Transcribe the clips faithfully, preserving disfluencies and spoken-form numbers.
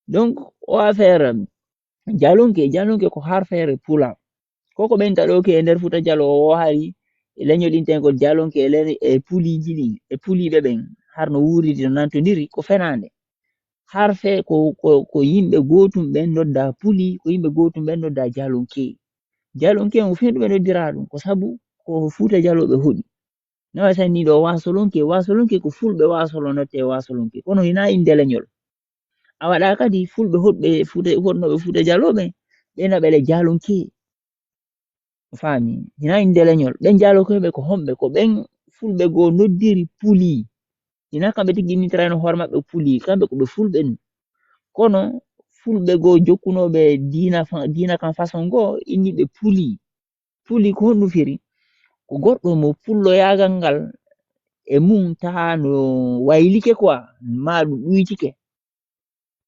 Donc, o affaire Jalonke, Jalonke ko har feere Pulaar. Ko ko ɓen taɗo ke e nder Fuuta Jaloo o hari e leñol intengol Jalonke e len-, e Puliiji ɗin, e Puliiɓe ɓen, har no wuuridi, no nantondiri, ko fenaande. Har fe-, ko, ko, ko yimɓe gootum ɓen nodda Puli, ko yimɓe gootum ɓen nodda Jalonke. Jalonke on, fendu ɓe noddira ɗum, ko sabu ko Fuuta Jalooɓe hoɗi. No wayi sanni ɗo Waasolonke, Waasolonke ko Fulɓe Waasolo notte Waasolonke, kono hinaa innde leñol. A waɗa kadi Fulɓe hoɗɓe Fuuta, hoɗnooɓe Fuuta Jaloo ɓen, ɓe na ɓele Jalonke. A faami? Hinaa innde leñol. Ɓen Jalonke ɓe ko homɓe? Ko ɓen Fulɓe goo noddiri Puli. Hinaa kamɓe tigi innitirayno hoore maɓɓe Puli, kamɓe ko ɓe Fulɓe ɗum. Kono Fulɓe goo jokkunooɓe diina fa-, diina kan façon goo, inni ɓe Puli. Puli ko honɗum firi? Ko goɗɗo mo pulloyaagal ngal e mum taha no waylike quoi, maa ɗum ɗuytike.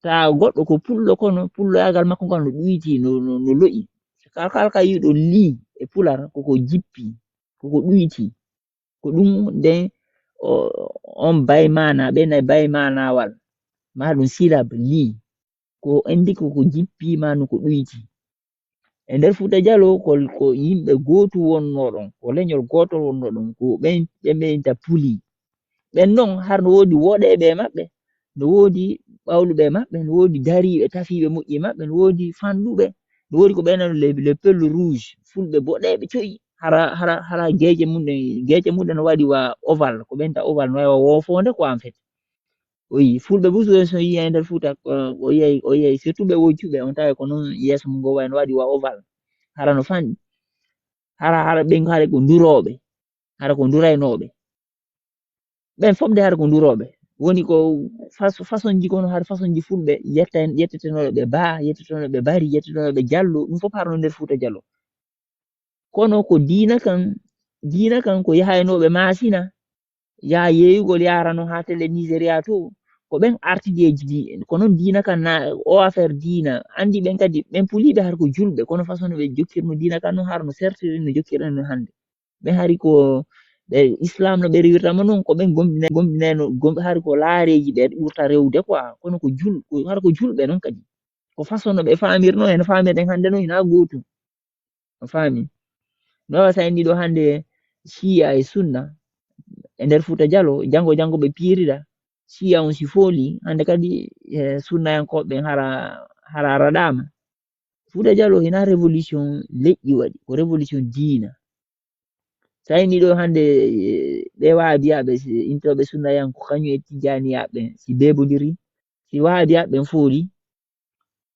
Taha goɗɗo ko pullo, kono pulloyaagal makko ngal no ɗuyti, no, no, no lo'i. Kala, kala ka yi'uɗo lii e Pulaar, ko ko jippi, ko ko ɗuyti. Ko ɗum nden o, on bay maana, ɓe nayi bay maanawal, maa ɗum silab lii. Ko enndi ko, ko jippi, maa no ko ɗuyti. E nder Fuuta Jaloo, ko, ko yimɓe gootu wonnoo ɗon, ko leñol gootol wonnoo ɗon, ko ɓen, ɓe ɓe inta Puli. Ɓen non, har no woodi woɗeeɓe e maɓɓe, no woodi ɓawluɓe e maɓɓe, no woodi dariiɓe, tafiiɓe moƴƴi e maɓɓe, no woodi fanɗuɓe, no woodi ko ɓe nano les, les peuls rouges, Fulɓe boɗeeɓe coyi, hara, hara, hara geece mum ɗen, geece mum ɗen no waɗi wa ovale, ko ɓe inta ovale, no wayi wa woofoonde quoi, en fait. O yi, Fulɓe busu so yiya e nder Fuuta, o, o yiyay, o yiyay, surtout ɓe woccuɓe, on tawa ko non yeeso mum ngo wayi no waɗi wa ovale. Hara no fanɗi. Hara, hara ɓen, hara ko ndurooɓe. Hara ko nduraynooɓe. Ɓen fof de hara ko ndurooɓe. Woni ko fas-, façon ji kono hara façon ji Fulɓe yetta-, yettetenooɓe ɓe Ba, yettetenooɓe ɓe Bari, yettetenooɓe ɓe Jallo, ɗum fof hara no nder Fuuta Jallo. Kono ko diina kan, diina kan ko yahaynooɓe Maasina, yaha yeeyugol yaarano haa tele Nigeria to, ko ɓen artideeji di, ko non diina kan na, o affaire diina, anndi ɓen kadi, ɓen Puliiɓe har ko julɓe, kono façon no ɓe jokkirno diina kan non har no sertiri no jokkirno hannde. Ɓe hari ko ɓe Islam no ɓe rewirta mo non, ko ɓen gomɗinay-, gomɗinayno, gom-, hari ko laareeji ɓe ɓurta rewde quoi, kono ko jul-, ko, har ko julɓe non kadi. Ko façon no ɓe faamirno, en faamirɗen hannde non, hinaa gootum. A faami? No wayi sanni ɗo hannde Shiya e Sunna e nder Fuuta Jaloo, janngo janngo ɓe piirida. Shiya on si fooli, hannde kadi, eh, sunnayankooɓe ɓen hara, hara raɗaama. Fuuta Jaloo hinaa révolution leƴƴi waɗi, ko révolution diina. Sayni ɗo hannde, eh, ɓe Wahabiyaaɓe, si intooɓe sunnayanko, kañum e Tijaaniyaaɓe, si beebondiri, si Wahabiyaaɓe ɓen fooli,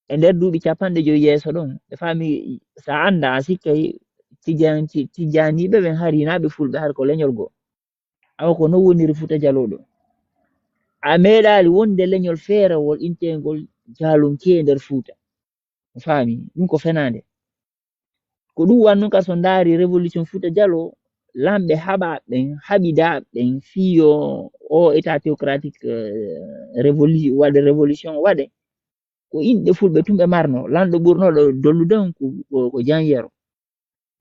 e nder duuɓi capanɗe jowi yeeso ɗon, ɓe faami, so a anndaa, a sikkay Tijaan-, Ti-, Tijaaniiɓe ɓen hari hinaa ɓe Fulɓe, hari ko leñol goo. Awa ko non woniri Fuuta Jaloo ɗo. A meeɗaali wonde leñol feerewol inteengol Jalonke e nder Fuuta. A faami? Ɗum ko fenaande. Ko ɗum wannoo ka so ndaari révolution Fuuta Jaloo, laamɓe haɓaaɓe ɓen, haɓidaaɓe ɓen, fii yo o état théocratique, euh, révolu-, waɗe révolution waɗe. Ko inɗe Fulɓe tun ɓe marnoo. Lanɗo ɓurnooɗo dollude on ko, ko, ko Jan Yero.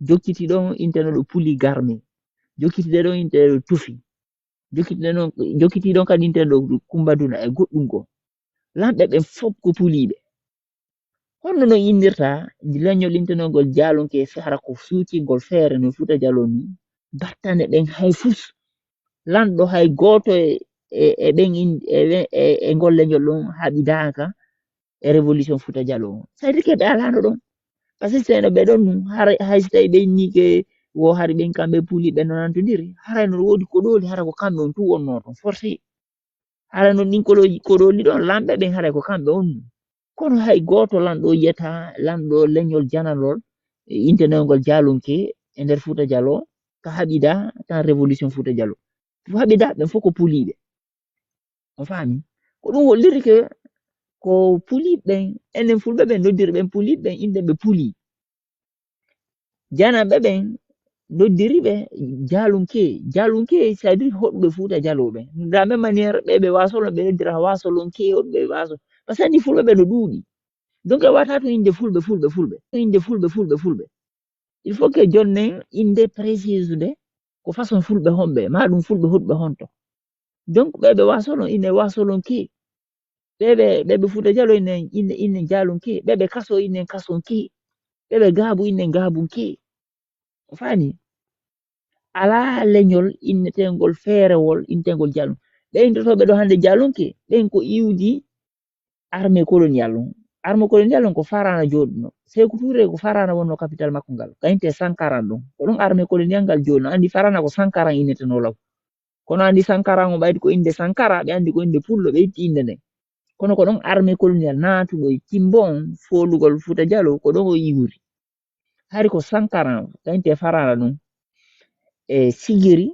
Jokkiti ɗon intenooɗo Puli Garmi. Jokkiti ɗon intenooɗo Tufi. Jokkiti ɗon, jokkiti ɗon kadi intenooɗo Kumba Duna e goɗɗum goo. Laamɓe ɓen fof ko Puliiɓe. Honno no inndirta leñol intenoogol Jalonke hara ko suutingol feere no Fuuta Jaloo ni? Battane ɗen hay fus. Lanɗo hay gooto e, e, e ɓen in-, e ɓen, e, e ngol leñol ɗon haɓidaaka e révolution Fuuta Jaloo on. C'est-à-dire que ɓe alaano ɗon. Parce que si tawino ɓe ɗon nun, hara, hay si tawi ɓe inni ke wo hari ɓen kamɓe Puliiɓe no nantondiri, haray no woodi koɗooli, hara ko kamɓe on tun wonnoo ton, forcé. Hara non ɗin koɗooji, koɗooli ɗon, laamɓe ɓen haray ko kamɓe on nun. Kono hay gooto lanɗo yiyata, lanɗo leñol jananol, e intenoogol Jalonke e nder Fuuta Jaloo, ka haɓida tan révolution Fuuta Jaloo. Ko haɓida ɓen fof ko Puliiɓe. On faami? Ko ɗum holliri ke ko Puliiɓe ɓen, enen Fulɓe ɓen noddiri ɓen Puliiɓe ɓen, innde ɓe Puli. Jananɓe ɓen noddiri ɓe Jalunke. Jalunke, c'est-à-dire hoɗɓe Fuuta Jaloo ɓen. De la même manière, ɓe, ɓe Wasolon, ɓe noddira Wasolonke, hoɗɓe Waso-, parce que anndi Fulɓe ɓe no ɗuuɗi. Donc, ɓe waɗata tun innde Fulɓe, Fulɓe, Fulɓe. Innde Fulɓe, Fulɓe, Fulɓe. Il faut que jonnen innde précise nde, ko façon Fulɓe honɓe, maa ɗum Fulɓe hoɗɓe honto. Donc, ɓe, ɓe Wasolon, ine Wasolonke. Ɓeɓe, ɓeɓe Fuuta Jalo inen, inen, inen Jalunke. Ɓeɓe kaso inen Kasonke. Ɓeɓe gaabu inen Gaabunke. O faani? Alaa leñol inneteengol feerewol, inneteengol Jalun. Ɓe inndotooɓe ɗo hannde Jalunke, ɓen ko iwdi armée coloniale on. Armée coloniale on ko Farana jooɗuno. Seeku Tuure ko Farana wonno capital makko ngal. Kañum te Sankara ɗon. Ko ɗon armée coloniale ngal jooɗuno. Anndi Farana ko Sankara innetenoo law. Kono anndi Sankara on ɓaydi ko innde Sankara, ɓe anndi ko innde pullo, ɓe itti innde nden. Kono ko ɗon armée coloniale naatuɗo e Timbo on, foolugol Fuuta Jalo, ko ɗon o iwri. Hari ko Sankara on, kañum te Farana ɗum. E Sigiri,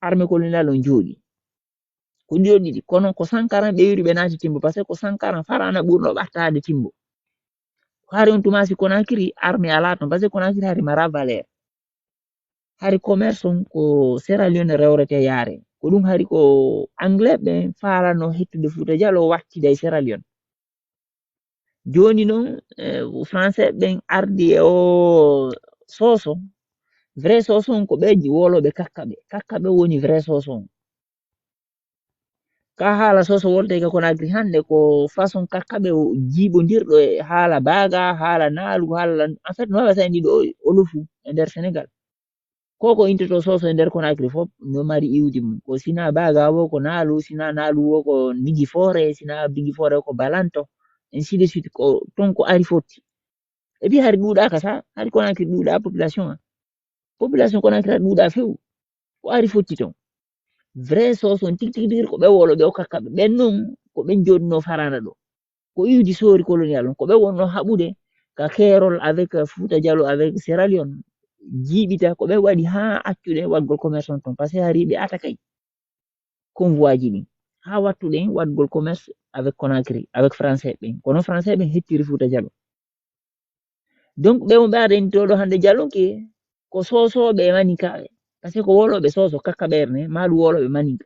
armée coloniale on jooɗi. Ko ɗiɗo ɗiɗi, kono ko Sankara ɓe iwri ɓe naati Timbo, parce que ko Sankara Farana ɓurno ɓattaade Timbo. Hari on tuma si Conakry, armée alaa ton, parce que Conakry hari mara valeur. Hari commerce on ko Sierra Leone rewrete yaare. Ko ɗum hari ko Anglais ɓen faalano hettude Fuuta Jalo wattida e Sierra Leone. Jooni noon, eh, Français ɓen ardi e o Soso. Vrai Soso on ko ɓe ji-, woloɓe Kakkaɓe. Kakkaɓe woni vrai Soso on. Ka haala Soso wolde ka Conakry hannde ko façon Kakkaɓe o jiiɓondirɗo e haala Baaga, haala Naalu, haala, en fait, no waɗa sa en ɗiɗo o, o lofu e nder Sénégal. Ko ko intoto Soso e nder Conakry fof no mari iwdi mum. Ko sina Baaga wo ko Naalu, sina Naalu wo ko Bigi Foore, sina Bigi Foore wo ko Balanto, ainsi de suite. Ko ton ko ari fotti. Et puis hari ɗuuɗaaka sa, hari Conakry ɗuuɗa population a. Population Conakry hari ɗuuɗa few. Ko ari fotti ton. Vrai Soso on tigi tigi tigi ko ɓe woloɓe o Kakkaɓe. Ɓen noon ko ɓen jooɗuno Farana ɗo. Ko iwdi soori colonial on. Ko ɓe wonno haɓude ka keerol avec Fuuta Jalo, avec Sierra Leone. Jiiɓita ko ɓe waɗi haa accuɗe waɗgol commerce on ton. Parce que hari ɓe atakay convoi ji ɗin. Haa wattuɗen waɗgol commerce avec Conakry, avec Français ɓen. Kono Français ɓen hettiri Fuuta Jalo. Donc, ɓe mo ɓe arani to ɗo hannde Jalunke, ko Sosoɓe e Maninkaaɓe. Parce que ko woloɓe Soso, Kakkaɓe ne, maa ɗum woloɓe Maninka.